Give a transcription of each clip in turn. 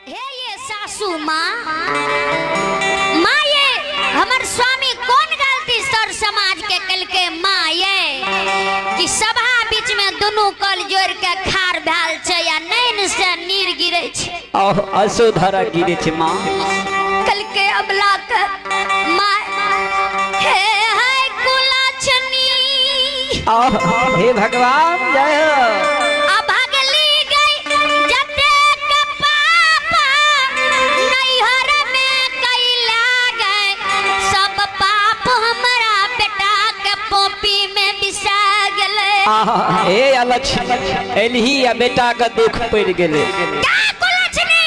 हे ये सासू माँ, माँ ये हमर स्वामी कोन गलती सर समाज के कलके माँ ये कि सभा बीच में दुनू कल जोड़ के खार भेल छै आ नैन से नीर गिरे छै। असुधरा गिरे छै माँ। कलके अबला के माँ हे है कुलाछनी। हे भगवान जय हो। आ भगली गई जतेक पाप नैहर में कैला गए, सब पाप हमरा बेटा के पोपी में बिसा गेलै। हे अलक्ष्मी एलही आ बेटा के दुख पड़ि गेलै। का कुलछनी?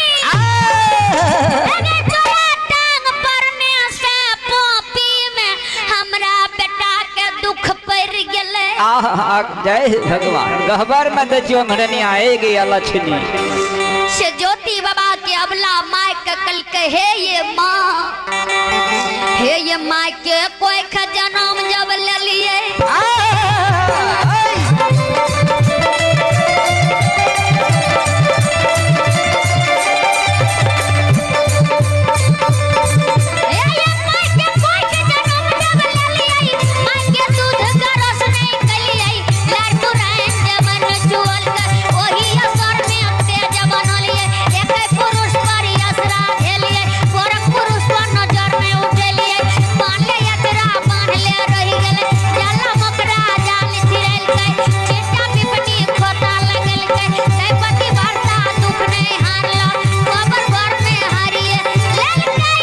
अरे तोरा टांग परने से पोपी में हमरा बेटा के दुख पड़ि गेलै। आहा जय भगवान। गहबर में देखियो घरनी आएगी अलक्ष्मी। से ज्योति बाबा के अबला माय के कल के हे ये माँ, हे ये माय के कोई खजनम जब ले लिए। हे ये माय के कोई खजनम जब ले लिए, माय के दूध का रस नहीं कलिए, लड़कू रान जमन चुअल कर ओही असर में तेज बनलिए, एक पुरुष पर असरा झेलिए, गोरख पुरुष पर नजर में उठेलिए, बांधले अचरा बांधले रहि गेलै, जाला मकरा जाल छिड़ैलकै, चेटा पिपनी खोता लगलकै, तै पति भरता दुख नहीं हारल, गोबर घर में हारिए लेलकै।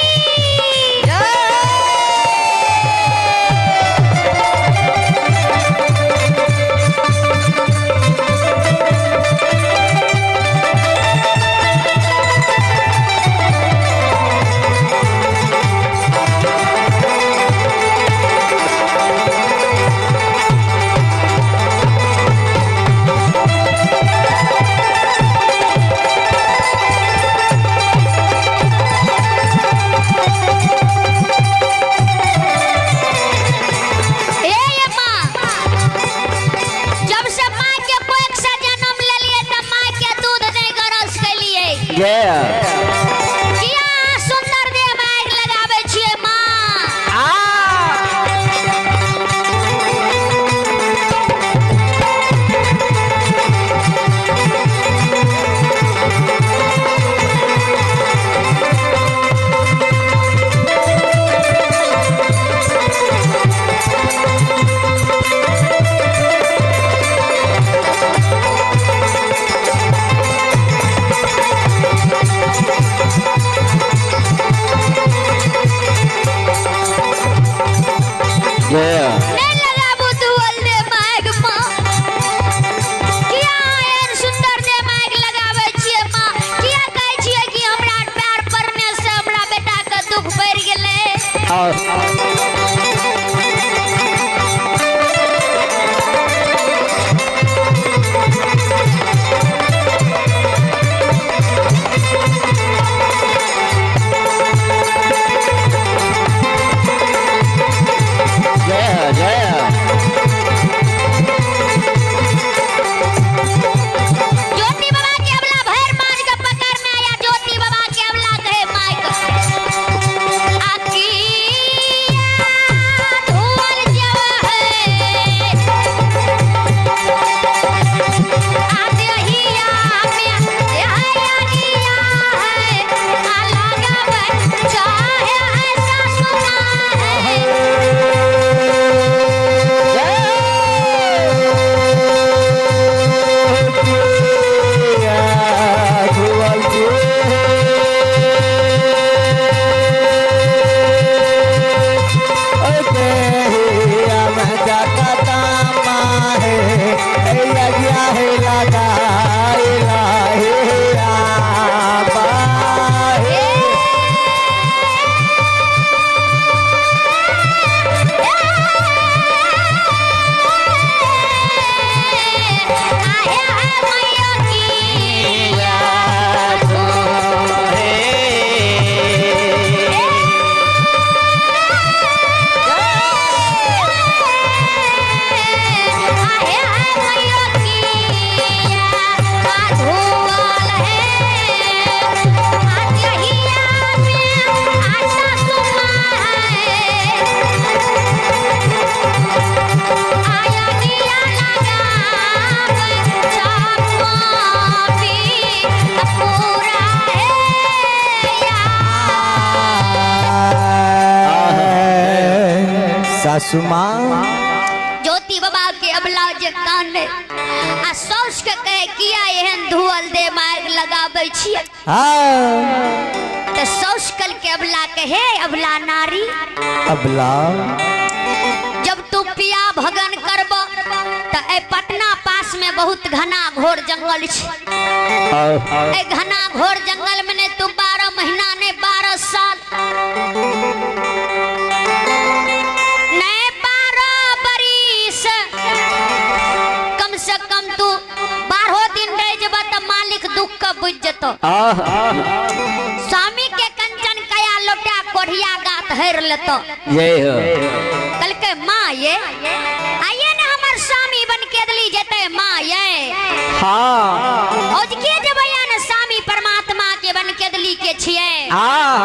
हे ये माँ, जब से माँ के कोख से जन्म लेलिए तब माँ के दूध नहीं गरस केलिए। जय। किया सुंदर देह में आगि लगाबै छियै माँ। सासू माँ। ज्योति बाबा के अबला जे काने आ साउस के कहे किया एहन धुअल दे मार्ग लगाबै छियै। हाँ। तऽ साउस कल के अबला के हे अबला नारी, अबला जब तू पिया भगन करब तऽ ए पटना पास में बहुत घना घोर जंगल छै। ए घना घोर जंगल में ने तू 12 महीना ने 12 साल ने 12 बरिस, कम से कम तू 12 दिन रह जेबा तऽ मालिक दुख के बुझ जेतो। स्वामी के कंचन कया लोटा कोढ़िया गात हेर लेतो। जय हो। कहलकै माँ ये आइए ने हमर स्वामी बन के दली जेते माँ ये। हाँ। औज के जेबै ने स्वामी परमात्मा के बन के दली के छियै। हाँ।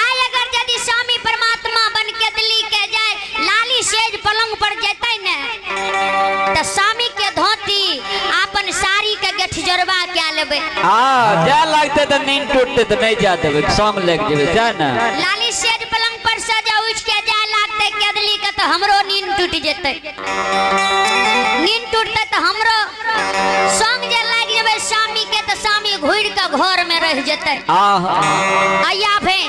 आइ अगर यदि स्वामी परमात्मा बन के दली के जाय लाली सेज पलंग पर जेतै ने तऽ स्वामी के धोती अपन साड़ी के गठजोड़वा के लेबै। हाँ, जा लगते तऽ नींद टूटते तऽ नहीं जा देबै, संग लग जेबै जा ना। लाली सेज पलंग पर से जे उठ के जाय लागतै केदली के तऽ हमरो नींद टूटि जेतै। नींद टूटतै तऽ हमरो संग जे लागि जेबै स्वामी के तऽ स्वामी घुरि के घर में रहि जेतै। आया भे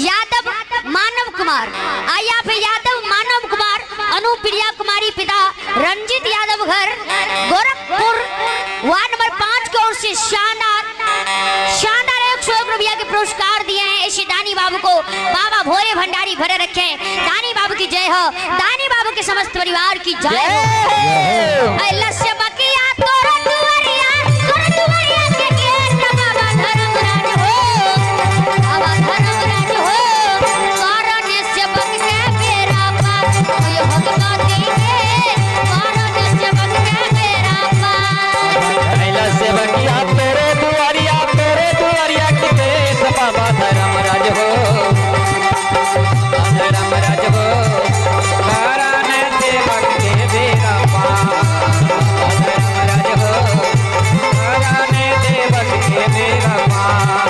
यादव मानव कुमार, आया भे यादव मानव कुमार, अनुप्रिया कुमारी पिता रंजित यादव घर गोरखपुर वार्ड नंबर 5 की ओर से शानदार शानदार 101 रुपया के पुरस्कार दिए हैं इसी दानी बाबू को। बाबा भोले भंडारी भरे रखे, दानी बाबू की जय हो, दानी बाबू के समस्त परिवार की जय हो। लस्य बकिया तोरा दुआरिया, तोरा दुआरिया के गेट बाबा धर्मराज हो, बाबा धर्मराज हो, कारण सेवक के बेरा पार, ओय भगवती के कारण सेवक के बेरा पार। अइला सेवकिया तोरे दुआरिया, तोरे दुआरिया के गेट बाबा धर्मराज हो, धर्मराज हो, कारण सेवक के बेरा पार, धर्मराज हो, कारण सेवक के बेरा पार।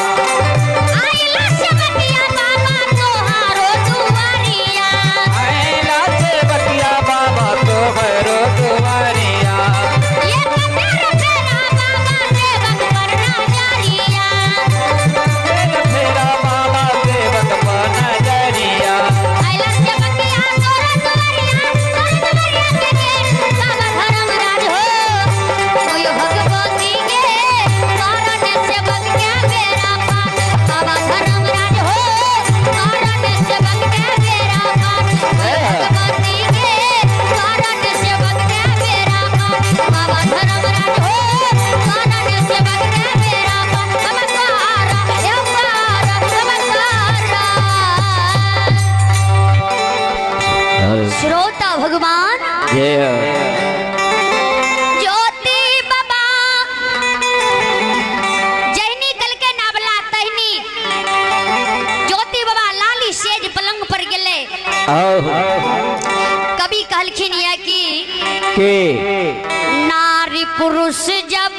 आइला सेवकिया बाबा तोहारो दुआरिया, अइला सेवकिया बाबा तोहरो दुआरिया, ये कतेर फेरा बाबा सेवक पर नजरिया, फेरा बाबा सेवक पर नजरिया। आइला सेवकिया तोरा दुआरिया, तोरा दुआरिया के गेट बाबा धर्मराज हो, ओय भगवती के कारण सेवक के बेरा पार, बाबा धर्मराज हो, कारण सेवक के बेरा पार, ओय भगवती के कारण सेवक के बेरा पार, बाबा धर्मराज हो, कारण सेवक के बेरा पार, बाबा कारा, ए कारा, बाबा कारा। श्रोता भगवान जय हो। ज्योति बाबा जहनी कल के नावला तहनी ज्योति बाबा लाली सेज पलंग पर गेले। कवि कहलखिन या कि के नारी पुरुष जब